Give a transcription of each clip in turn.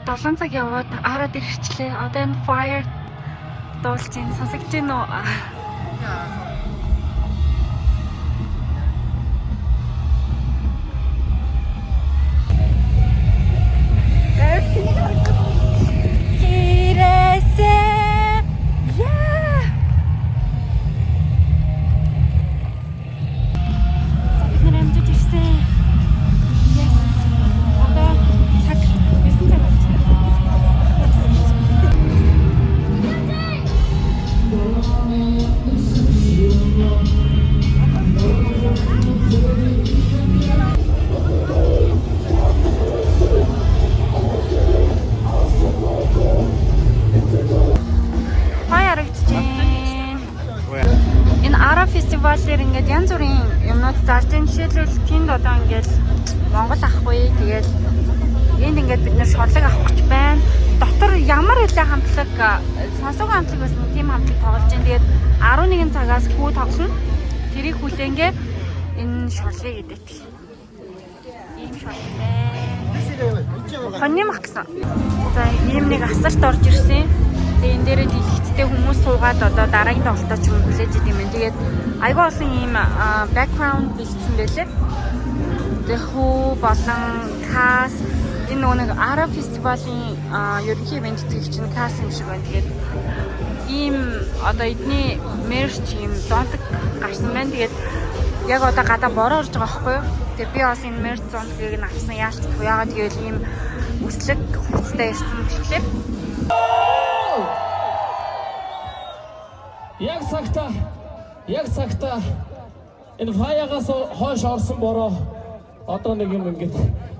7 цаг яваад араад ирчлээ. Одоо энэ fire дуулж ин сонсогдож байна уу? Кирэсэ. Яа. За, бид нэр амжиж ирсэн. Yes. Одоо цаг 9 цаг болж байна. Гоё харагдчихээн. Энэ Ара фестивалээр ингээд янз бүрийн юмнууд зарж байгаа. Жишээлбэл тэнд одоо ингээд Монгол ахгүй. Тэгэл энд ингээд бид нэр шорлог авах гэж байна. Дотор ямар хэлээ хамтлаг сонсоогүй хамтлаг байсан тийм хамтлаг тоглож байна. Тэгээд 11 цагаас хүү тоглоно. Тэрийг хүлээнгээ энэ шорлыг идэх. Ийм шорлог байна. Хоньны мах гэсэн. За, ийм нэг асарт орж ирсэн. Тэгээ энэ дээрээ дэлгэцтэй хүмүүс суугаад одоо дараагийн тоглолтоо ч юм хүлээж идэм юм. Тэгээд айгүй олон ийм background бэлдсэн байлээ. Тэгээ хүү болон кас энэ нөгөө нэг Ара фестивалийн ерөнхий ивент тэтгэгч нь кас юм шиг байна. Тэгээд ийм одоо эдний merch ийм зонтог гарсан байна. Тэгээд яг одоо гадаа бороо орж байгаа байхгүй юу? Тэгээд би бас энэ merch зонтгийг нь авсан. Яаж ч гэв. Яагаад гэвэл ийм үслэг хувцастай ирсэн болохоор. Яг цагта, яг цагта энэ фаягаас хойш орсон бороо одоо нэг юм ингэж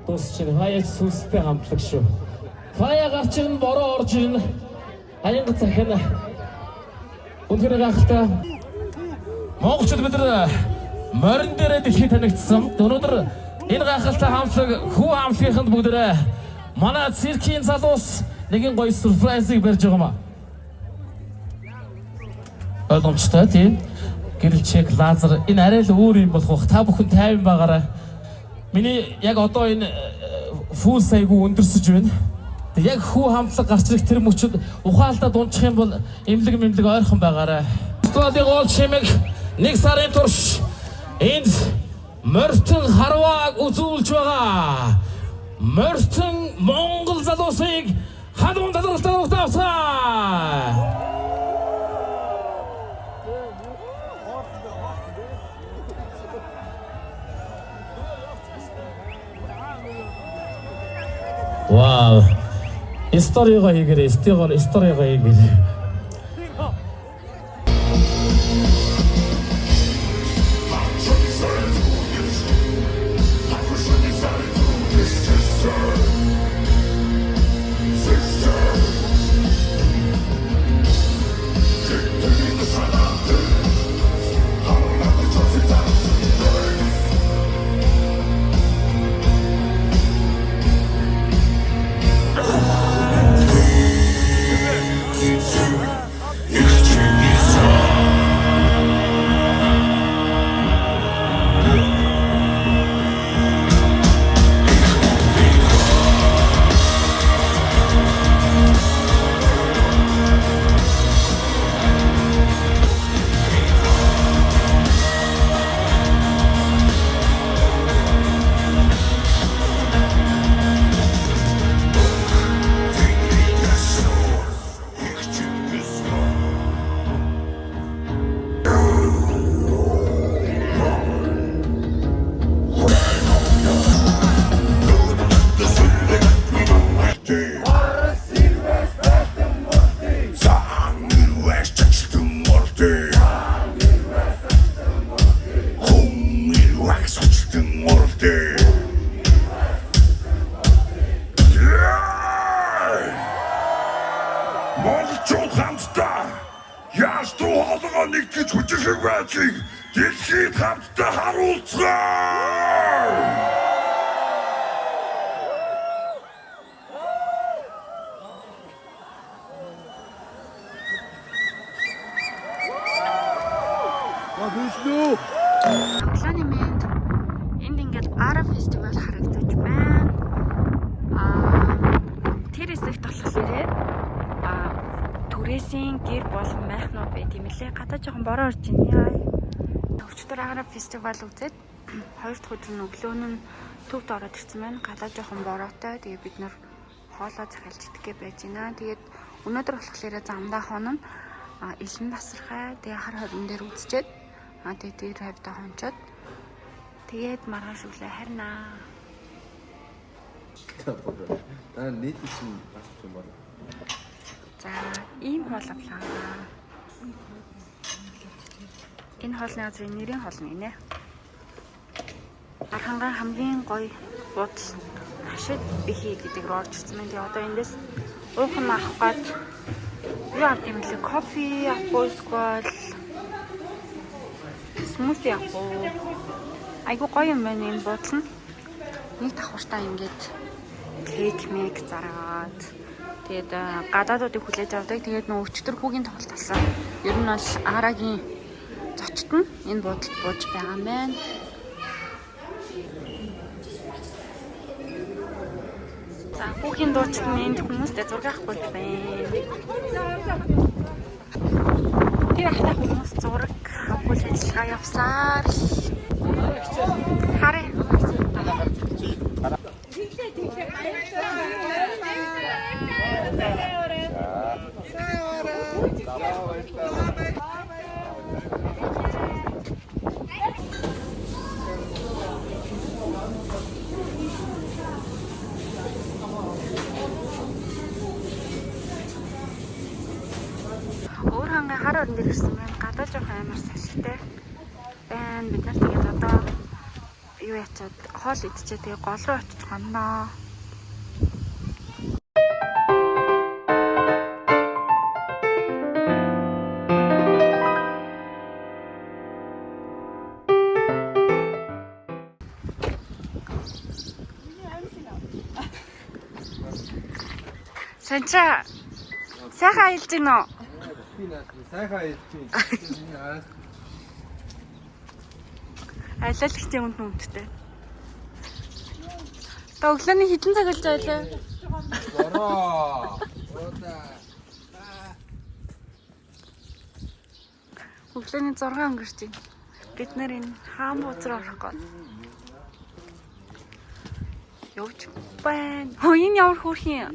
дуусч байна. Фаяг сүнстэй хамтлаг шүү. Фая гарч ирнэ, бороо орж ирнэ. Аянга захина. Үнэхээр гайхалтай. Монголчууд бид нар морин дээрээ дэлхийд танигдсан. Өнөөдөр энэ гайхалтай хамтлаг хүү хамтлагийнханд бүгдээрээ манай циркийн залуус нэгэн гоё surprise ыг барьж байгаа юм аа. Ойлгомжтой, тийм. Гэрэл чек лазер энэ арай л өөр юм болох бох. Та бүхэн тайван байгаарай. Миний яг одоо энэ фүүл айгу өндөрсөж байна. Тэг яг хүү хамтлаг гарч ирэх тэр мөчөд ухаалтаа дунчих юм бол эмнэлэг мэмлэг ойрхон байгаарай. Фестивалийн гол чимэг нэг сарын турш энд морьтон харвааг үзүүлж байгаа. Морьтон Монгол залуусыг халуун талархалтай авцгаа. Вау. Историйг хийгээрэй, историйг историйг хийгээрэй. Сан ирвэс чачтан морды. Хүн ирвэс чачтан морды. Монголчууд хамтдаа яаж дуу хоолойгоо нэгтгэж хүчирхэг байдлыг дэлхийд хамтдаа харуулцгаая! Өглөөний мэнд. Энд ингээд Ара фестивал харагдаж байна. Аа, Тэр хэсэгт болохоор түрээсийн гэр болон майхнууд байт юм лээ. Гадаа жоохон бороо орж байна. Яа. Өчигдөр Араб фестивал үзээд хоёр дахь өдөр нь өглөө нь төвд ороод ирсэн байна. Гадаа жоохон бороотой. Тэгээ бид нар хоолоо захиалж идэхгээ байж байна. Тэгээд өнөөдөр болохоор замдаа хонно. Илэн тасархай. Тэгээ хар хорин дээр үзчихэд тэгээ тэр хавьдаа хончоод тэгээд маргааш өглөө харнаа. Дараа нь нийт чинь бас юм байна. За, ийм хоол авлаа. Энэ хоолны газрын нэрийн хоол нь гинэ. Архангай хамгийн гоё буудал Рашид Бихи гэдэг рүү орж ирсэн байна. Тэгээ одоо эндээс уух юм авах гээд юу авд юм бэлээ? Кофе авахгүй эсвэл смузи авах уу? Айгу гоё юм байна энэ буудал нь. Нэг давхартаа ингээд кейк мэг заргаад тэгээд гадаадуудыг хүлээж авдаг. Тэгээд нөө өчтөр хүүгийн тоглолт болсон. Ер нь бол Арагийн зочд нь энэ буудалд бууж байгаа юм байна. За хүүгийн дуучид нь энд хүмүүстэй зураг авахгүй байна. Тэр ахтай хүмүүс зураг авах үйл ажиллагаа явсаар л харъя. Өөр хангай хар орон дээр ирсэн байна. Гадаа жоохон амар салхитай байна. Бид нар тэгээд одоо юу ячаад хоол идчихээ тэгээд гол руу очиж хонноо. Санчаа сайхан аялж гин үү? Би наас сайхан аялж байна. Аялаалагчийн үнд нүмттэй. Та өглөөний хэдэн цаг болж байлаа? Бороо. Бороо. Өглөөний 6 өнгөрч байна. Бид нэр энэ хаан бууз руу орох гээд явж байна. Хөө энэ ямар хөөрхөн юм.